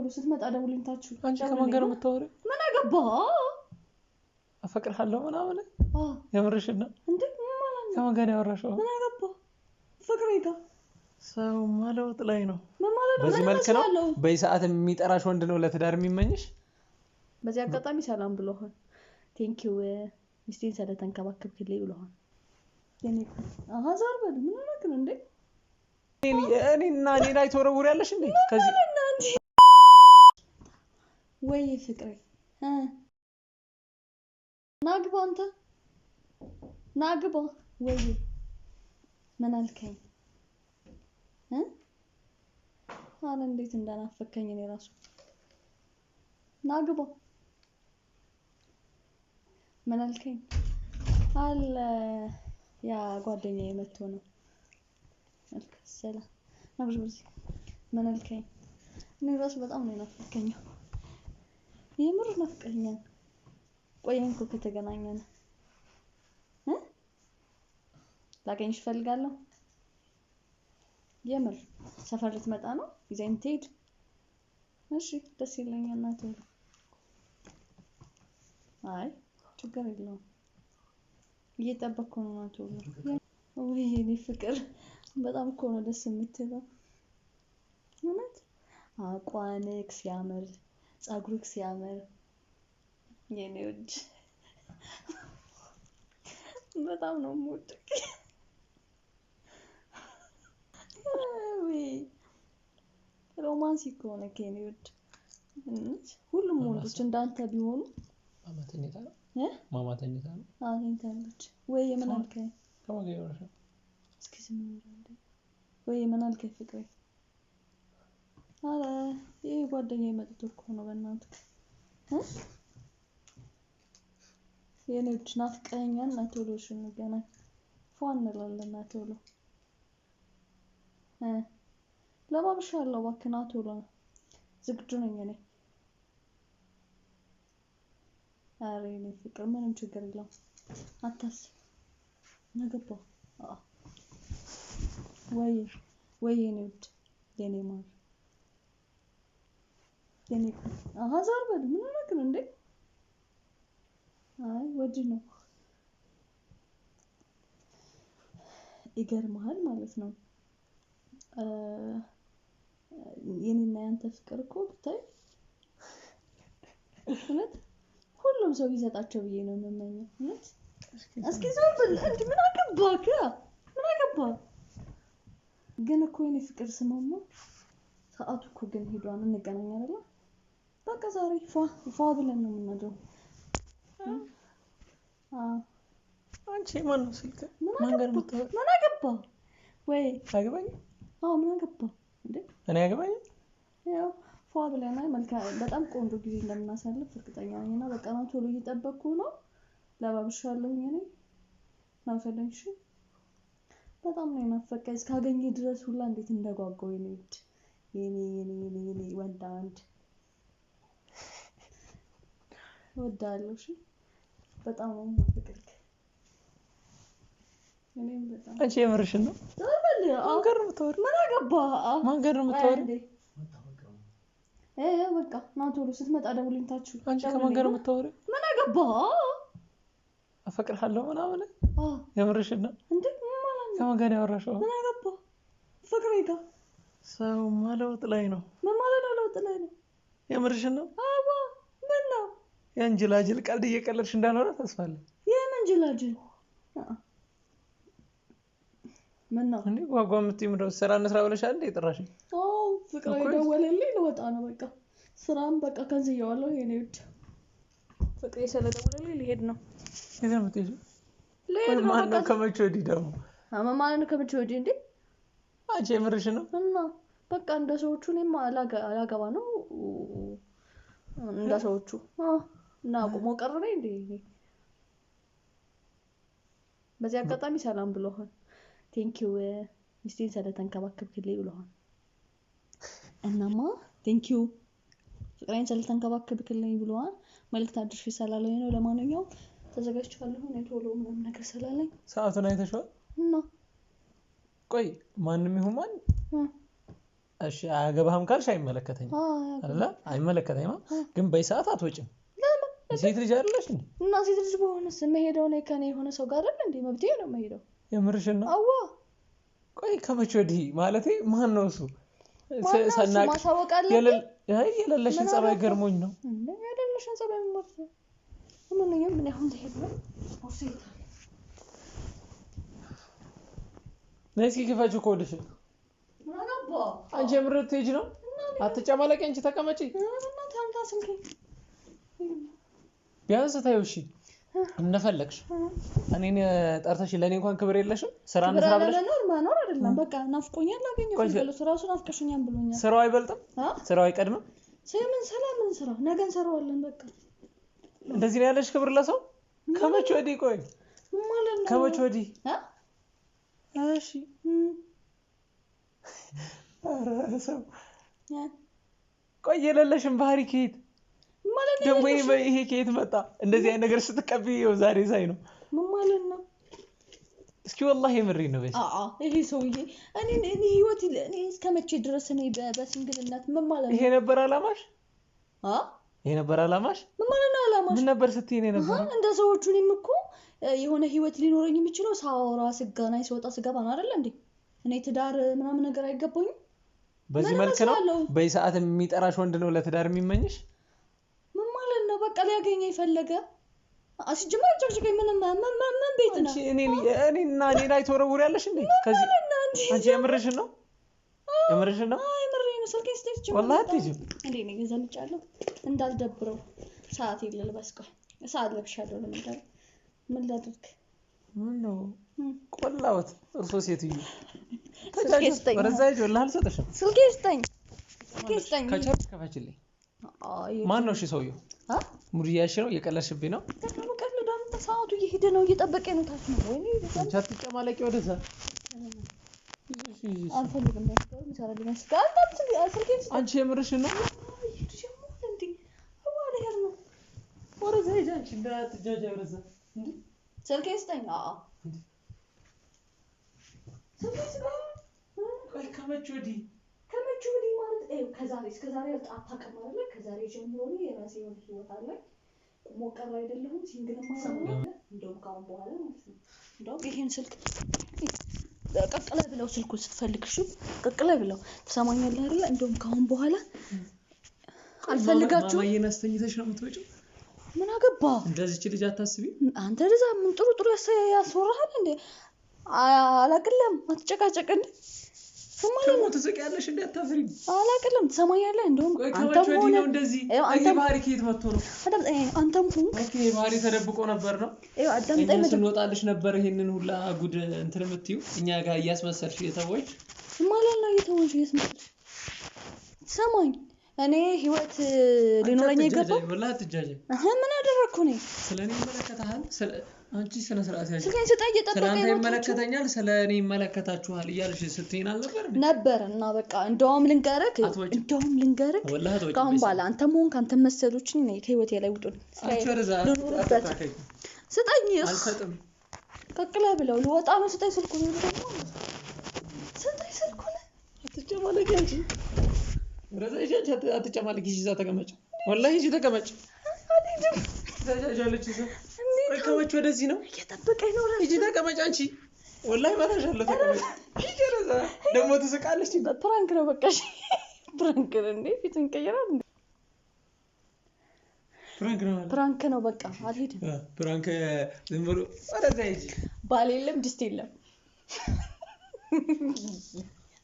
ቶሎ ስትመጣ ደውልኝ። ታችሁ አንቺ ከማን ጋር ነው የምታወሪው? ምን አገባ? አፈቅርሃለሁ ምናምን የምርሽን ነው እንዴ? ምን ማለት ነው? ከማን ጋር ነው ያወራሽው? ምን አገባ? ፍቅሬ ጋር። ሰው ማለውጥ ላይ ነው። ምን ማለት ነው? በዚህ ምን መልክ ነው እመስላለሁ? በዚህ ሰዓት የሚጠራሽ ወንድ ነው ለትዳር የሚመኝሽ? በዚህ አጋጣሚ ሰላም ብሎሃል። Thank you ሚስቴን ስለተንከባከብክልኝ ብሎሃል። የኔ አሃ ዞር በል። ምን ሆነህ ነው እንዴ? እኔና እኔ ላይ ትወረውሪያለሽ እንዴ? ከዚህ ወይ ፍቅሬ እ ና ግባ፣ አንተ ና ግባ። ወይ ምን አልከኝ? እ ኧረ እንዴት እንደናፈከኝ እኔ ራሱ። ና ግባ። ምን አልከኝ? አለ ያ ጓደኛዬ መጥቶ ነው። አልከሰላ ናብሽ በዚህ። ምን አልከኝ? እኔ ራሱ በጣም ነው የናፈከኝ። የምር ናፍቀኸኛል። ቆየን እኮ ከተገናኘን። እ ላገኝሽ እፈልጋለሁ። የምር ሰፈር ልትመጣ ነው? ይዘኝ ትሄድ? እሺ ደስ ይለኛል። ና ቶሎ። አይ ችግር የለውም፣ እየጠበቅኩ ነው። ና ቶሎ። ውይ የኔ ፍቅር በጣም እኮ ነው ደስ የምትለው። እውነት አቋንክ ሲያምር፣ ፀጉርክ ሲያምር፣ የኔ ውድ በጣም ነው የምወድቅ። ውይ ሮማንስ እኮ ነህ የኔ ውድ። ሁሉም ወንዶች እንዳንተ ቢሆኑ። ማማ ተኝታ ነው? እ? ማማ ተኝታ ነው? አዎ ተኝታለች። ወይ ምን አልከኝ? ከማን ጋር ያወራሽ ነው? እስኪ ዝም በል እንዴ። ወይ ምን አልከኝ ፍቅሬ? ኧረ ይሄ ጓደኛዬ መጥቶ እኮ ነው። በእናትህ እ የኔ ውድ ናፍቀኸኛል። ና ቶሎ እሺ እንገናኝ። ፏ እንላለን። ና ቶሎ እ ለባብሻለሁ። እባክህ ና ቶሎ። ዝግጁ ነኝ እኔ። ኧረ የኔ ፍቅር ምንም ችግር የለውም፣ አታስብ። ና ገባ። ወይ ወይ የኔ ውድ፣ የኔ ማር፣ የኔ አሃ ዞር በል። ምን ሆነህ ነው እንዴ? አይ ወዲህ ነው። ይገርምሃል ማለት ነው። የኔና ያንተ ፍቅር እኮ ብታይ እውነት ሁሉም ሰው ቢሰጣቸው ብዬ ነው የምመኘው። እውነት እስኪ ዞር በል እንዴ! ምን አገባህ? ምን አገባህ? ግን እኮ የኔ ፍቅር ስማማ ሰዓቱ እኮ ግን ሄዷን። እንገናኝ አይደለ? በቃ ዛሬ ፏ ፏ ብለን ነው የምናድረው። አዎ። አንቺ የማን ነው ስልክ? ምን ማን ጋር አገባ? የምታወሪው? ምን አገባ? ወይ አያገባኝም። አዎ ምን አገባ እንዴ? እኔ አያገባኝም። ያው ፏ ብለናል። መልካም በጣም ቆንጆ ጊዜ እንደምናሳልፍ እርግጠኛ ነኝ። እና በቃ ነው ቶሎ እየጠበቅኩ ነው። ለባብሻለሁኝ እኔ ናፈለኝ። እሺ በጣም ነው የናፈቀኝ። እስካገኘ ድረስ ሁላ እንዴት እንደጓጓው የኔ ውድ፣ የኔ የኔ የኔ የኔ ወንዳ ወንድ እወድሃለሁ። እሺ በጣም ነው የማፈቅርህ። እኔም በጣም አንቺ የምርሽን ነው? ዞር በል። ማን ጋር ነው የምታወሪው? ምን አገባ? ማን ጋር ነው የምታወሪው? እ በቃ ና ቶሎ ስትመጣ ደውልኝ። ታችሁ አንቺ ከማን ጋር ነው የምታወሪው? ምን አገባ? አፈቅርሃለሁ ምናምን የምርሽን ነው? እንዴ? ምን ማለት ነው? ከማን ጋር ነው ያወራሽው? ምን አገባ? ፍቅሬ ጋር። ሰው ማለውጥ ላይ ነው። ምን ማለት ነው? ለውጥ ላይ ነው። የምርሽን ነው? አዋ ምን ነው? ያን ጅላጅል ቀልድ እየቀለድሽ እንዳልሆነ ተስፋ አለኝ። የምን ጅላጅል? ምን ነው እንዴ ጓጓ የምትይው ምንድን ነው? ስራ እንስራ ብለሻል እንዴ የጠራሽኝ? አዎ ፍቅሬ ደወለልኝ። ልወጣ ነው በቃ። ስራም በቃ ከንዝየዋለሁ። የኔ ውድ ፍቅሬ ስለደወለልኝ ልሄድ ነው። የት ነው የምትሄጂው? ልሄድ ነው ማነው በቃ። ከመቼ ወዲህ ደግሞ? ማለት ነው ከመቼ ወዲህ እንዴ? አንቺ የምርሽን ነው? እና በቃ እንደ ሰዎቹ እኔም አላገባ ነው እንደ ሰዎቹ። እና አቁሞ ቀረ ነኝ እንዴ? በዚህ አጋጣሚ ሰላም ብሎሃል። Thank you ሚስቴን ስለተንከባከብክልኝ ብሎሃል። እናማ thank you ፍቅሬን ስለተንከባከብክልኝ ብሎሃል። መልዕክት አድርሺ ስላለኝ ነው። ለማንኛውም ተዘጋጅቻለሁ እኔ ቶሎ ምናምን ነገር ስላለኝ። ሰዓቱን አይተሽዋል? እና ቆይ ማንም ይሁን ማን እሺ አያገባህም ካልሽ አይመለከተኝም አይደለ? አይመለከተኝም፣ ግን በዚህ ሰዓት አትወጭም። ሴት ልጅ አይደለሽ እንዴ? እና ሴት ልጅ በሆነስ የምሄደው እኔ ከእኔ የሆነ ሰው ጋር አይደል እንዴ? መብቴ ነው የምሄደው። የምርሽን ነው? አዋ። ቆይ ከመቼ ወዲህ ማለቴ ማን ነው እሱ? ማነው እሱ? ማሳወቅ አለብኝ? የሌለሽን ጸባይ ገርሞኝ ነው። የሌለሽን ጸባይ ማለት ነው። ማንኛውም እኔ አሁን ልሄድ ነው። ቦርሳዬ የት አለ? ነይ እስኪ ክፈችው ከወዲሽ። ምን አገባህ? አንቺ የምር ልትሄጂ ነው? አትጨማለቂ፣ አንቺ ተቀመጪ። እናትህ አምጣ ስልኬን። ቢያንስ ታይው። እሺ እንደፈለግሽ እኔን ጠርተሽ ለእኔ እንኳን ክብር የለሽም። ስራ ክብር እንስራ ብለሽ አለመኖር መኖር አይደለም። በቃ ናፍቆኛል፣ ላገኘው እፈልጋለሁ። እራሱ ናፍቀሽኛል ብሎኛል። ስራው አይበልጥም? ስራው አይቀድምም? ምን ስራ ምን ስራ ነገ እንሰራዋለን። በቃ እንደዚህ ነው ያለሽ ክብር ለሰው? ከመቼ ወዲህ? ቆይ ማለት ነው ከመቼ ወዲህ? እሺ ኧረ ሰው ቆይ የሌለሽን ባህሪ ከየት ደግሞ ይሄ ከየት መጣ? እንደዚህ አይነት ነገር ስትቀብይ ይኸው ዛሬ ሳይ ነው። ምን ማለት ነው? እስኪ ወላሂ የምሬን ነው። ይሄ ሰውዬ እኔ እኔ ህይወት እኔ እስከ መቼ ድረስ እኔ በሲንግልነት ምን ማለት ነው? ይሄ ነበር አላማሽ? ይሄ ነበር አላማሽ? ምን ማለት ነው አላማሽ? ምን ነበር ስትይ ነው የነበረው? እንደ ሰዎቹ እኔም እኮ የሆነ ህይወት ሊኖረኝ የሚችለው ሳወራ፣ ስገናኝ፣ ስወጣ፣ ስገባ ነው አይደል እንዴ? እኔ ትዳር ምናምን ነገር አይገባኝም። በዚህ መልክ ነው በዚህ ሰዓት የሚጠራሽ ወንድ ነው ለትዳር የሚመኝሽ? ምን ማለት ነው? በቃ ሊያገኘኝ የፈለገ ሲጀመር ጨቅጭቀኝ። ምንም ምን ቤት ነው? እኔና እኔ ላይ ትወረውሪያለሽ እንዴ? ከዚህ አንቺ የምርሽን ነው? የምርሽን ነው? አይ የምሬን ነው። ስልኬን ስጠኝ። ወላሂ አትሄጂም እንዴ? እኔ ዘንጫለሁ እንዳልደብረው ሰዓት ልልበስ። ቆይ ሰዓት ለብሻለሁ። ለምንድን ምን ላድርግ? ምን ነው ቆላሁት? እርሶ ሴትዮ ወደዛ ሂጂ። ወላሂ አልሰጥሽም። ስልኬን ስጠኝ። ስልኬን ስጠኝ። ከቻልሽ ክፈችልኝ። ማን ነው እሺ ሰውየው? ሙድ እያልሽ ነው? እየቀለድሽብኝ ነው? ሰዓቱ እየሄደ ነው፣ እየጠበቀኝ ነው። ታች ነው። ወይኔ አንቺ አትጨማለቂ፣ ወደዛ አልፈልግም። አንቺ የምርሽን ነው? ወደዛ ሂጂ አንቺ እንዳትጃጃይ፣ ወደዛ። ስልኬን ስጠኝ። ቆይ ከመቼ ወዲህ? ከመቼ ወዲህ ማለት ከዛሬ እስከ ዛሬ አታውቅም አይደለ? ከዛሬ ጀምሮ እኔ የራሴ የሆነ ህይወት አለኝ። ቁሞ ቀር አይደለሁም፣ single ም አይደለሁም። እንደውም ከአሁን በኋላ ማለት ነው። እንደውም ይሄን ስልክ ቀቅለ ብለው ስልኩን ስትፈልግ እሺ፣ ቀቅለ ብለው ትሰማኛለህ አይደለ? እንደውም ከአሁን በኋላ አልፈልጋችሁም። ማማዬን አስተኝተሽ ነው የምትወጪው? ምን አገባ? እንደዚች ልጅ አታስቢ። አንተ ለዛ ምን ጥሩ ጥሩ ያስወራሃል እንዴ? አላቅለም። አትጨቃጨቅ እንዴ? ደግሞ ትስቂያለሽ እንዴ? አታፍሪም? አላቅልም። ትሰማኛለህ? እንደውም አንተም ሆነ እንደዚህ ይሄ ባህሪ ከየት መጥቶ ነው? አንተም ሆንክ okay፣ ባህሪ ተደብቆ ነበር ነው። አዳምጠኝ። ስንወጣልሽ ነበር ይሄንን ሁላ ጉድ እንትን የምትይው እኛ ጋር እያስመሰልሽ የተወች ማለት ነው። እየተወንሽ እያስመሰልሽ ትሰማኝ። እኔ ህይወት ሊኖረኝ የገባው ወላሂ አትጃጃይ። ምን አደረግኩ እኔ? ስለ እኔ ይመለከትሃል? አንቺ ስነ ስርዓት ያዥ። ስልኬን ስጠኝ። እየጠበቀኝ ስለአንተ ነው። ይመለከተኛል፣ ስለ እኔ ይመለከታችኋል እያልሽ ስትይን አልነበር እንዴ? ነበር እና በቃ እንደውም ልንገርህ፣ እንደውም ልንገርህ ወላሂ አትወጪም። ከአሁን በኋላ አንተም ሆንክ አንተም መሰሎችኝ እኔ ከህይወቴ ላይ ውጡልኝ። አንቺ ወደዛ ልኖርበት። ስጠኝ። አልሰጥም። ቀቅለህ ብለው ልወጣ ነው። ስጠኝ ስልኩን። ደግሞ ስጠኝ ስልኩን። አትጨማለቂ አንቺ ወደዛ ሂጂ። አንቺ አትጨማለቂ። ሂጂ እዛ ተቀመጭ። ወላሂ ሂጂ ተቀመጭ። አልሄድም። ተጃጃለች እዛ። ቆይ ከመቼ ወደዚህ ነው? እየጠበቀኝ ነው። ሂጂ ተቀመጭ አንቺ። ወላሂ እመታሻለሁ። ተቀመጭ። ሂጂ ወደዛ። ደግሞ ትስቃለች። prank ነው በቃ። እሺ prank ነው እንዴ? ፊቱን ይቀይራል እንዴ? prank ነው ማለት prank ነው በቃ። አልሄድም። prank ዝም ብሎ ወደዛ ሂጂ። ባል የለም ድስት የለም።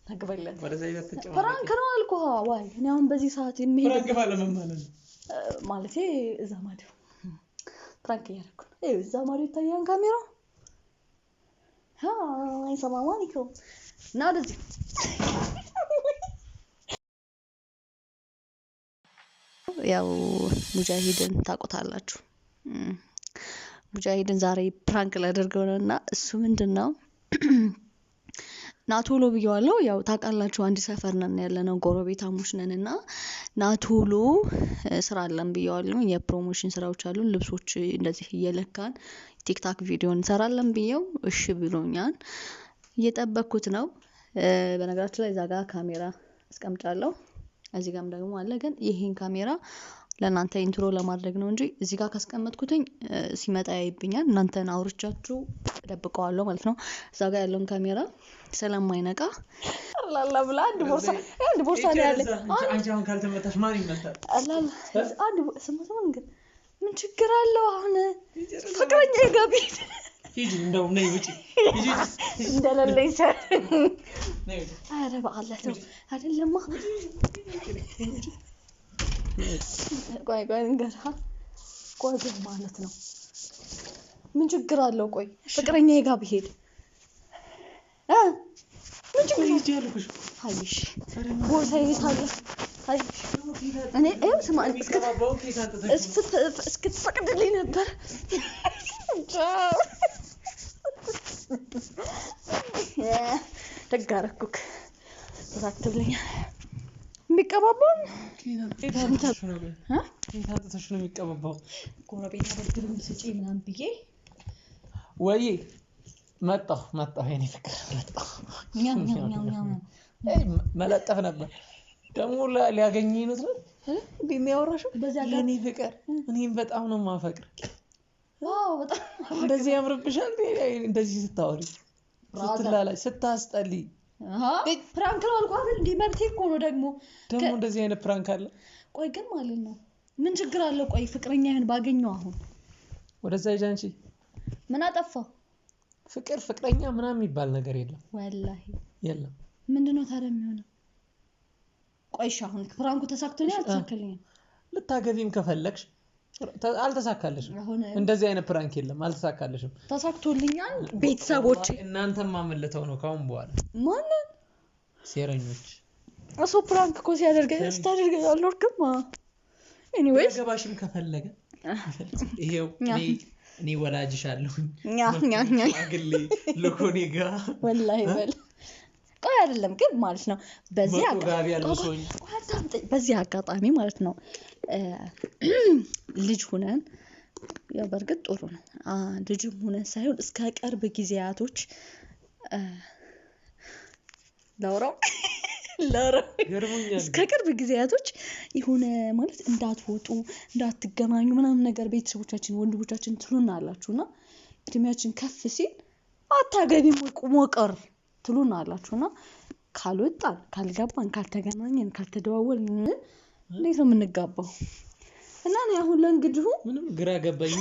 አግባለት። ወደዛ ሂጂ። አትጨማለቂ። prank ነው አልኩህ። ዋይ እኔ አሁን በዚህ ሰዓት የምሄድ prank ባለምን ማለት ነው? ማለቴ እዛ ማዶ prank እያደረኩ ነው። ይኸው እዛ ማዶ ይታያል ካሜራው። hi ሰላም አለይኩም እና ወደዚህ ያው ሙጃሂድን ታውቁታላችሁ። ሙጃሂድን ዛሬ prank ላደርገው ነው እና እሱ ምንድን ነው ና ቶሎ ብየዋለሁ። ያው ታውቃላችሁ አንድ ሰፈር ነን ያለነው ጎረቤታሞች ነን እና ና ቶሎ ስራ አለን ብየዋለሁ። የ promotion ስራዎች አሉን፣ ልብሶች እንደዚህ እየለካን ቲክታክ ቪዲዮ እንሰራለን ብየው እሺ ብሎኛል። እየጠበኩት ነው። በነገራችን ላይ እዛ ጋ ካሜራ አስቀምጫለሁ። እዚህ ጋርም ደግሞ አለ። ግን ይሄን ካሜራ ለእናንተ intro ለማድረግ ነው እንጂ እዚህ ጋር ካስቀመጥኩትኝ ሲመጣ ያይብኛል። እናንተን አውርቻችሁ እደብቀዋለሁ ማለት ነው። እዛ ጋር ያለውን ካሜራ ስለማይነቃ ላላ ብላ አንድ ቦርሳ አንድ ቦርሳ ነው ያለ። አንቺ አሁን ካልተመታሽ ማን ይመታል? ላላ አንድ ስማ ስማ፣ ግን ምን ችግር አለው አሁን ፍቅረኛ ጋር ብሄድ? ሂጂ፣ እንደውም ነይ ውጪ፣ ሂጂ እንደሌለኝ ሰው። ነይ ውጪ። ኧረ በአላህ ተው፣ አይደለማ። ቆይ ቆይ እንገራ፣ ቆይ ግን ማለት ነው ምን ችግር አለው? ቆይ ፍቅረኛዬ ጋር ብሄድ ምን ችግር? ሂጂ አልኩሽ። አይሽ ቦርሳዬ የት አለ? አይሽ እኔ ይኸው ስማ እስክትፈቅድልኝ ነበር። ደግ አደረኩክ። ተሳክቶልኛል። የሚቀባባውን ከየት አምጥተሽ ነው የሚቀባባው? ጎረቤት አበድሩኝ ስጪ ምናምን ብዬ። ወይ መጣሁ መጣሁ፣ የእኔ ፍቅር መጣሁ። ኛው ኛው ኛው ኛው። መለጠፍ ነበር ደግሞ ሊያገኘኝ ነው ትላለህ። እንዴት ነው ያወራሽው? የእኔ ፍቅር እኔም በጣም ነው የማፈቅር። Wow በጣም። እንደዚህ ያምርብሻል። እንደዚህ ስታወሪ ስትላላጭ ስታስጠሊ። Prank ነው አልኩህ አይደል? እንዴ መብቴ እኮ ነው ደግሞ። ደግሞ እንደዚህ አይነት prank አለ? ቆይ ግን ማለት ነው ምን ችግር አለው? ቆይ ፍቅረኛህን ባገኘው አሁን? ወደዛ ሂጂ አንቺ። ምን አጠፋው? ፍቅር ፍቅረኛ ምናምን የሚባል ነገር የለም። ወላሂ የለም። ምንድነው ታዲያ የሚሆነው? ቆይ እሺ አሁን prank ኡ ተሳክቶልኛል አልተሳካልኝም? ልታገቢም ከፈለግሽ አልተሳካልሽም። እንደዚህ አይነት prank የለም። አልተሳካልሽም። ተሳክቶልኛል። ቤተሰቦቼ እናንተም ማመልተው ነው ካሁን በኋላ። ማንን? ሴረኞች። እሱ prank እኮ ሲያደርገኝ ስታደርገኝ አልኖርክም። Anyways ገባሽም ከፈለገ ይሄው እኔ ወላጅሽ አለሁኝ። ኛ ኛ ኛ። ሽማግሌ ልኮኔ ጋ። ወላሂ በል። ቆይ አይደለም ግን ማለት ነው በዚህ ጋቢ አልብሶኝ። በዚህ አጋጣሚ ማለት ነው ልጅ ሁነን ያው በእርግጥ ጥሩ ነው። ልጅም ሁነን ሳይሆን እስከ ቅርብ ጊዜያቶች ላውራው ላውራው እስከ ቅርብ ጊዜያቶች የሆነ ማለት እንዳትወጡ እንዳትገናኙ ምናምን ነገር ቤተሰቦቻችን ወንድሞቻችን ትሉን አላችሁ እና እድሜያችን ከፍ ሲል አታገቢም ወይ ቁሞ ቀር ትሉን አላችሁ እና ካልወጣን ካልገባን ካልተገናኘን ካልተደዋወልን እንዴት ነው የምንጋባው? እና እኔ አሁን ለእንግዲሁ ምንም ግራ ገባኝ።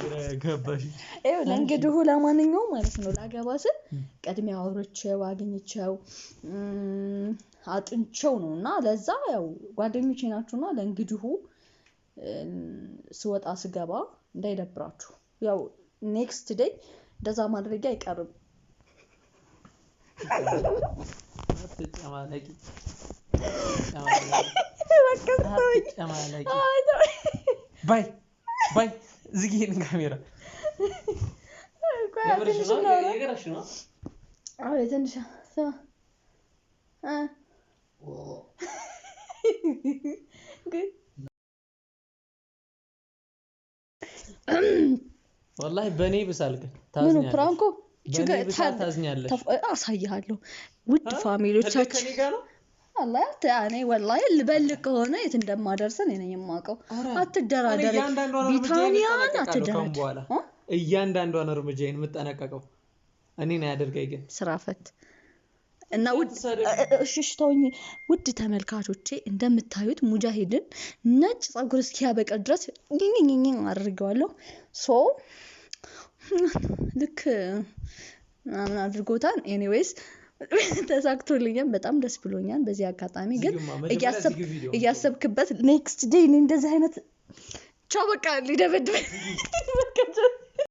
ግራ ገባሽ። ይኸው ለእንግዲሁ ለማንኛውም ማለት ነው ላገባ ስል ቅድሚያ አውርቼው አግኝቼው አጥንቼው ነው። እና ለዛ ያው ጓደኞቼ ናችሁና ለእንግዲሁ ስወጣ ስገባ እንዳይደብራችሁ። ያው next day እንደዛ ማድረጊያ አይቀርም። አትጨማለቂ። Bye bye። ዝጊ ይሄንን ካሜራ። ትንሽ ወላሂ በእኔ ይብሳል ግን። ምኑ prank ኡ? ታዝኛለሽ። አሳይሃለሁ። ውድ family ዎቻችን እኔ ወላሂ ልበልክ ከሆነ የት እንደማደርስን እኔ ነኝ የማውቀው። አትደራደሪ ቢታንያን አትደራደሪ። እያንዳንዷን እርምጃዬን የምጠነቀቀው እኔን አያደርገኝ ግን። ስራ ፈት እና ውድ እሺ ተውኝ። ውድ ተመልካቾቼ እንደምታዩት ሙጃሂድን ነጭ ፀጉር እስኪያበቅል ድረስ ኝኝኝኝ አድርጌዋለሁ። So ልክ ምናምን አድርጎታል። Anyways ተሳክቶልኛል። በጣም ደስ ብሎኛል። በዚህ አጋጣሚ ግን እያሰብክበት next day እኔ እንደዚህ አይነት ቻው በቃ ሊደበድበኝ።